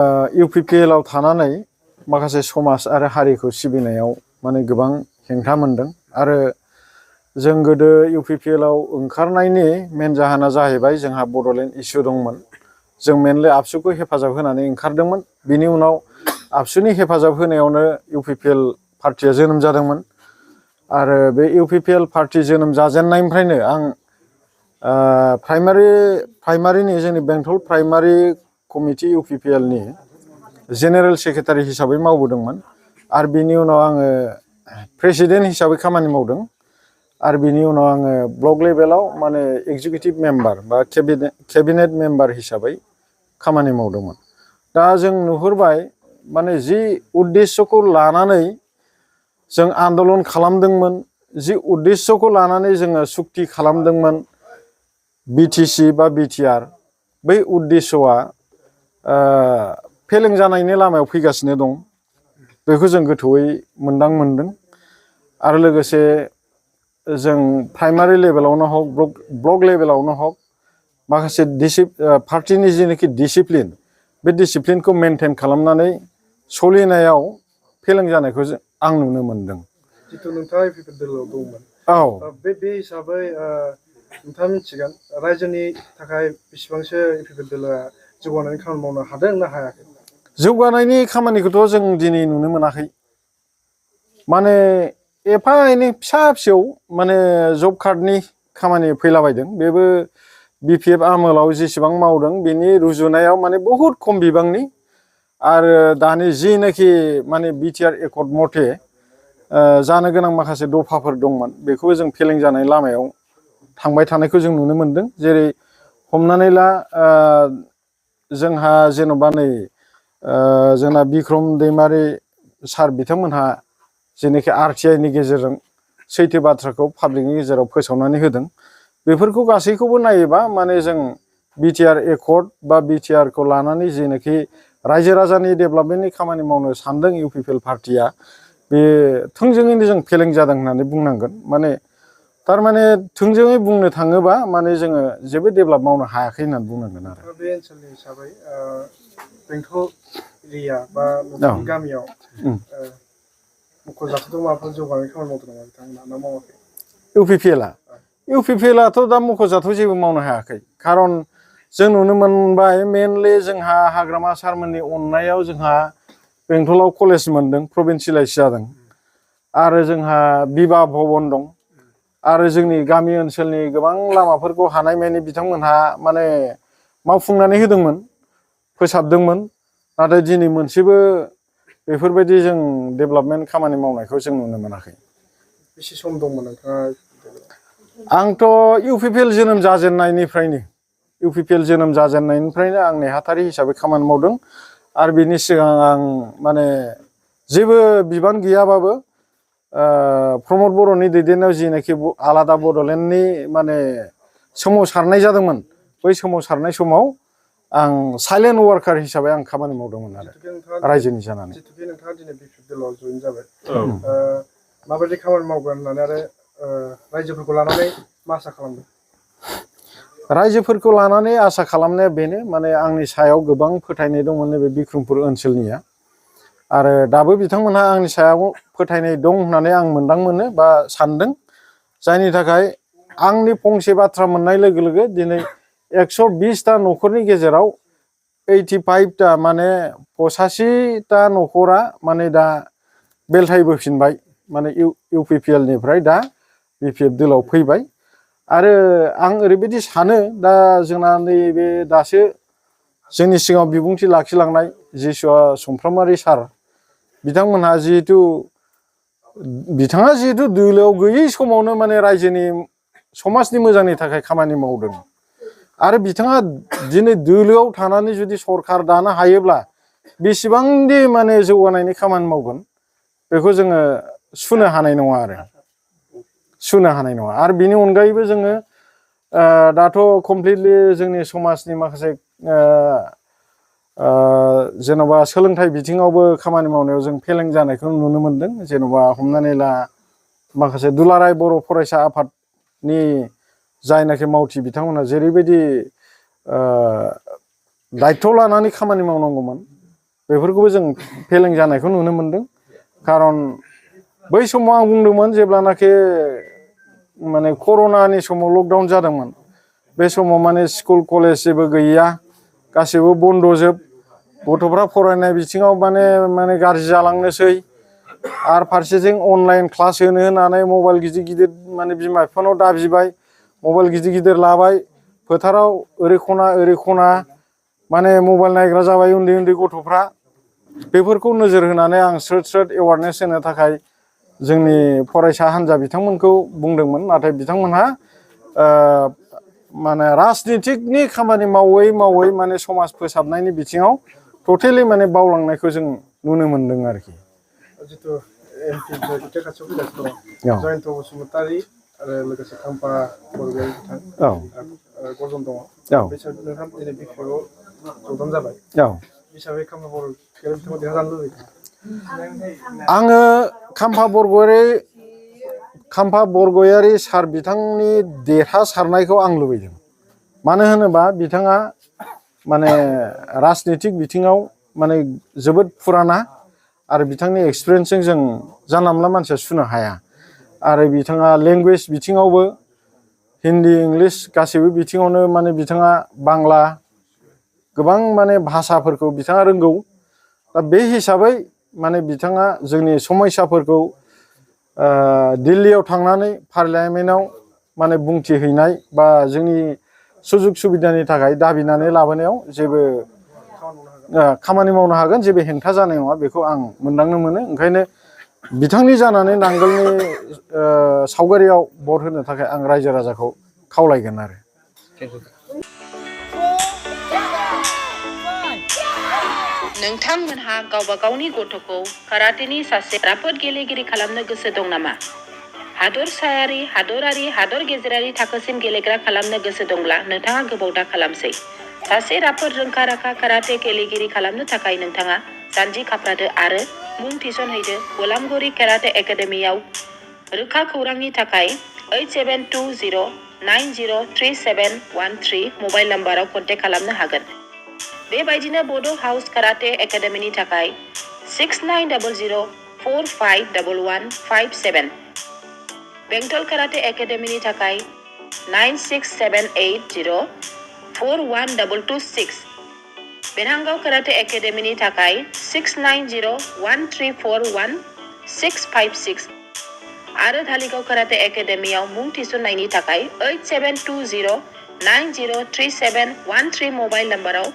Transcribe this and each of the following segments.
UPPL आव थानानै माखासे समाज आरो हारिखौ सिबिनायाव माने गोबां हेंथा मोनदों आरो जों गोदो UPPL आव ओंखारनायनि मेन जाहोना जाहैबाय जोंहा बड'लेण्ड इसु दंमोन। जों मेनलि आबसुखौ हेफाजाब होनानै ओंखारदोंमोन। बिनि उनाव आबसुनि हेफाजाब होनायावनो UPPL पार्टिया जोनोम जादोंमोन आरो बे UPPL पार्टि जोनोम जाजेननायनिफ्रायनो आं प्राइमारिनि जोंनि बेंटल प्राइमारि कमिटि UPPL नि जेनेरेल सेक्रेटारि हिसाबै मावबोदोंमोन आरो बिनि उनाव आङो प्रेसिडेन्ट हिसाबै खामानि मावदों आरो बिनि उनाव आङो ब्लक लेभेलाव माने एग्जिकिउटिभ मेम्बार बा केबिनेट मेम्बार हिसाबै खामानि मावदोंमोन। दा जों नुहुरबाय माने जि उद्देश्यखौ लानानै जों आन्दलन खालामदोंमोन, जि उद्देश्यखौ लानानै जोङो सुक्ति खालामदोंमोन BTC बा BTR, बै उद्देश्यआ फेलें जानायनि लामायाव फैगासिनो दं। बेखौ जों गोथौयै मोनदांमोनदों आरो लोगोसे जों प्राइमारि लेभेलावनो हक ब्लक लेभेलावनो हक माखासे पार्टिनि जिनोखि डिसिप्लिन, बे डिसिप्लिनखौ मेनटेन खालामनानै सोलिनायाव फेलें जानायखौ आं नुनो मोनदों। जितु नोंथाङा UPPL दंमोन, बे हिसाबै नोंथाङा मिथिगोन रायजोनि थाखाय बेसेबांसो UPPL जौगानायनि खामानि मावनो हादों ना हायाखै? जौगानायनि खामानिखौथ' जों दिनै नुनो मोनाखै। माने एफा एनै फिसा फिसौ माने जब कार्डनि खामानि फैलाबायदों। बेबो BPF आमोलाव जेसेबां मावदों बेनि रुजुनायाव माने बहुद खम बिबांनि आरो दानि जिनाखि माने BTR एकर्ड मथे जानो गोनां माखासे दफाफोर दंमोन बेखौबो जों फेलें जानाय लामायाव थांबाय थानायखौ जों नुनो मोनदों। जेरै हमनानै ला जोंहा जेन'बा नै जोंना बिक्रम दैमारि सार बिथांमोनहा जेनोखि RTI नि गेजेरजों सैथो बाथ्राखौ पाब्लिकनि गेजेराव फोसावनानै होदों। बेफोरखौ गासैखौबो नायोबा माने जों BTR एकर्ड बा BTR खौ लानानै जेनोखि रायजो राजानि डेभेलपमेन्टनि खामानि मावनो सानदों UPPL पार्टिया, बे थोंजोङैनो जों फेलें जादों होननानै बुंनांगोन। माने थारमाने थोंजोङै बुंनो थाङोबा माने जोङो जेबो डेभेलप मावनो हायाखै होननानै बुंनांगोन आरो। बे ओनसोलनि हिसाबै बेंटल एरिया बा गामियाव मख'जाथाव माबाफोर जौगानाय खामानि मावदों नामा बिथांमोना ना मावाखै? UPPL आथ' दा मख'जाथाव जेबो मावनो हायाखै। खारन जों नुनो मोनबाय मेनलि जोंहा हाग्रामा सारमोननि अननायाव जोंहा बेंटलाव कलेज मोनदों, प्रभिन्सियेलाइज जादों आरो जोंहा बिभा भबन दं आरो जोंनि गामि ओनसोलनि गोबां लामाफोरखौ हानायमानि बिथांमोनहा माने मावफुंनानै होदोंमोन, फोसाबदोंमोन। नाथाय दिनै मोनसेबो बेफोरबायदि जों डेभेलपमेन्ट खामानि मावनायखौ जों नुनो मोनाखै। बेसे सम दंमोन नोंथाङा? आंथ' UPPL जोनोम जाजेननायनिफ्रायनो आं नेहाथारि हिसाबै खामानि मावदों आरो बिनि सिगां आं माने जेबो बिबान गैयाबाबो प्रमद बर'नि दैदेननायाव जिनाखि आलादा बड'लेण्डनि माने सोमावसारनाय जादोंमोन, बै सोमावसारनाय समाव आं साइलेन्ट वार्कार हिसाबै आं खामानि मावदोंमोन आरो रायजोनि जानानै। जितुके नोंथाङा दिनै UPPL आव जइन जाबाय, माबायदि खामानि मावगोन होननानै आरो रायजोफोरखौ लानानै मा आसा खालामदों? रायजोफोरखौ लानानै आसा खालामनाया बेनो, माने आंनि सायाव गोबां फोथायनाय दंमोन नैबे बिक्रमपुर ओनसोलनिया आरो दाबो बिथांमोनहा आंनि सायाव फोथायनाय दं होननानै आं मोनदांमोनो बा सानदों। जायनि थाखाय आंनि फंसे बाथ्रा मोननाय लोगो लोगो दिनै 120टा न'खरनि गेजेराव 85टा माने 85टा न'खरा माने दा बेलथायबोफिनबाय, माने UPPL निफ्राय दा BPF दोलाव फैबाय। आरो आं ओरैबायदि सानो दा जोंना नैबे दासो जोंनि सिगाङाव बिबुंथि लाखिलांनाय जिसुआ सुमफ्रामारि सार बिथांमोनहा बिथाङा जिहेतु दोलोआव गैयै समावनो माने रायजोनि समाजनि मोजांनि थाखाय खामानि मावदों आरो बिथाङा दिनै दोलोआव थानानै जुदि सरखार दानो हायोब्ला बेसेबांदि माने जौगानायनि खामानि मावगोन बेखौ जोङो सुनो हानाय नङा आरो बिनि अनगायैबो जोङो दाथ' कमप्लिटलि जोंनि समाजनि माखासे जेन'बा सोलोंथाइ बिथिङावबो खामानि मावनायाव जों फेलें जानायखौ नुनो मोनदों। जेन'बा हमनानै ला माखासे दुलाराय बर' फरायसा आफादनि जायनाखि मावथि बिथांमोना जेरैबायदि दायथ' लानानै खामानि मावनांगौमोन बेफोरखौबो जों फेलें जानायखौ नुनो मोनदों खारन बै समाव आं बुंदोंमोन जेब्लानाखि माने कर'नानि समाव लकडाउन जादोंमोन बे समाव माने स्कुल कलेज जेबो गैया गासैबो बन्द'जोब गथ'फ्रा फरायनाय बिथिङाव माने गाज्रि जालांनोसै आरो फारसेथिं अनलाइन क्लास होनो होननानै मबाइल गिदिर गिदिर माने बिमा बिफानाव दाबिबाय मबाइल गिदिर गिदिर लाबाय फोथाराव ओरै खना माने मबाइल नायग्रा जाबाय उन्दै उन्दै गथ'फ्रा बेफोरखौ नोजोर होनानै आं स्रोद एवारनेस होनो थाखाय जोंनि फरायसा हान्जा बिथांमोनखौ बुंदोंमोन नाथाय बिथांमोनहा माने राजनितिकनि खामानि मावै माने समाज फोसाबनायनि बिथिङाव टटेलि माने बावलांनायखौ जों नुनो मोनदों आरोखि जितु एमपि खाथियाव फैगासिनो दङ जयन्त बसुमतारी आरो लोगोसे खाम्फा बरगयारी बिथां गजन दङ बिसोर नोंथां दिनै बिफायाव जगदान जाबाय हिसाबै खाम्फा बरगयारी बिथाङा देरहाजानो लुबैदों आङो खाम्फा बरगयारी सार बिथांनि देरहासारनायखौ आं लुबैदों मानो होनोबा बिथाङा माने राजनितिक बिथिङाव माने जोबोद फुराना आरो बिथांनि एक्सपिरियेन्सजों जों जानला मोनला मानसिया सुनो हाया आरो बिथाङा लेंगुवेज बिथिङावबो हिन्दी इंलिश गासैबो बिथिङावनो माने बिथाङा बांला गोबां माने भाषाफोरखौ बिथाङा रोंगौ दा बे हिसाबै माने बिथाङा जोंनि समयसाफोरखौ दिल्लीयाव थांनानै पार्लियामेन्टआव माने बुंथिहैनाय बा जोंनि सुजुग सुबिदानि थाखाय दाबिनानै लाबोनायाव जेबो खामानि मावनो हागोन जेबो हेंथा जानाय नङा बेखौ आं मोनदांनो मोनो ओंखायनो बिथांनि जानानै नांगोलनि सावगारियाव भट होनो थाखाय आं रायजो राजाखौ खावलायगोन आरो नोंथांमोनहा गावबा गावनि गथ'खौ काराटेनि सासे राफोद गेलेगिरि खालामनो गोसो दं नामा? हादरसायारि, हादरारि, हादर गेजेरारि थाखोसिम गेलेग्रा खालामनो गोसो दंब्ला नोंथाङा गोबाव दा खालामसै। सासे राफोद रोंखा-राखा काराटे गेलेगिरि खालामनो थाखाय नोंथाङा जानजि खाफ्रादो आरो मुं थिसनहैदो गलामगुरि काराटे एकाडेमियाव। रोखा खौरांनि थाखाय 8720903713 मबाइल नाम्बाराव कन्टेक्ट खालामनो हागोन। बेबायदिनो बड' हाउस काराटे एकाडेमिनि थाखाय 6900451157। बेंटल काराटे एकाडेमिनि थाखाय 9678041226। बेरहांगाव काराटे एकाडेमिनि थाखाय 6901341656 आरो धालिगाव काराटे एकाडेमियाव मुं थिसननायनि थाखाय 8720903713 मबाइल नाम्बाराव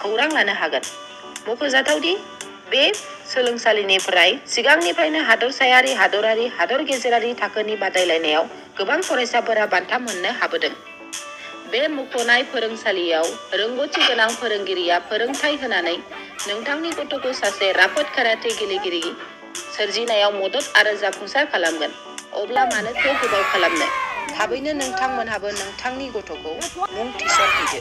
खौरां लानो हागोन। मख'जाथावदि बे सोलोंसालिनिफ्राय सिगांनिफ्रायनो हादरसायारि, हादरारि, हादर गेजेरारि थाखोनि बादायलायनायाव गोबां फरायसाफोरा बान्था मोननो हाबोदों। बे मुंख'नाय फोरोंसालियाव रोंग'थि गोनां फोरोंगिरिया फोरोंथाय होनानै नोंथांनि गथ'खौ सासे राफोद काराटे गेलेगिरि सोरजिनायाव मदद आरो जाफुंसार खालामगोन। अब्ला मानोथो गोबाव खालामनो? थाबैनो नोंथांमोनहाबो नोंथांनि गथ'खौ मुं थिसनहैदो।